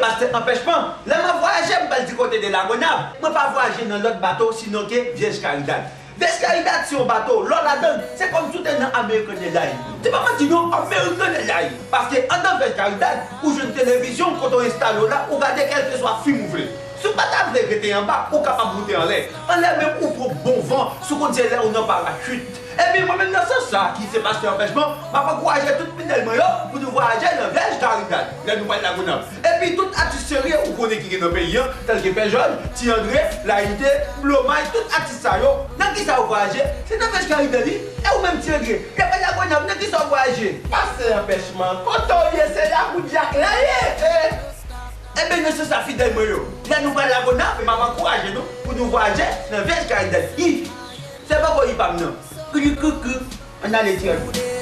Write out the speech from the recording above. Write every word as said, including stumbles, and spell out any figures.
Pastè Anpèchman, lè m ap vwayaje, m pral di kote de Lagonav. Mwen pa vwayaje nan lòt bato, sinon ke Vyèj Karidad. Vyèj Karidad se yon bato, lè w ladan l, se kòmsi w te nan American Airlines. Se pa manti non, American Airlines. Paske anndan Vyèj Karidad, ou jwenn televizyon, kote w enstale w la, ou gade kèlkeswa fim ou vle. Si w pa ta vle rete anba, ou kapab moute anlè. Anlè menm ou pran bon van, si w konn se lè ou nan parachit. Epi mwen menm nan sans sa, ki se pastè Anpèchman, m ap ankouraje tout fidèl mwen yo pou nou vwayaje nan Vyèj Karidad, lè nou pral Lagonav. Epi tout atis serye ou konnen ki gen nan peyi an, tèlke Pè Jòj, Ti Andre, Layite, Blomay, tout atis sa yo, nan kisa yo vwayaje? Se nan Vyèj Karidad wi. E ou menm Ti Andre, lè w pral Lagonav, nan kisa w vwayaje? Pastè Anpèchman, kote w ye, se la pou dyak la ye! E, Ebyen, nan sans sa, fidèl mwen yo, lè nou pral Lagonav, m ap ankouraje nou pou nou vwayaje nan Vyèj Karidad. Hi! Se poko hi pa m nan. Kri, kri, kri. Ann ale, Ti Andre.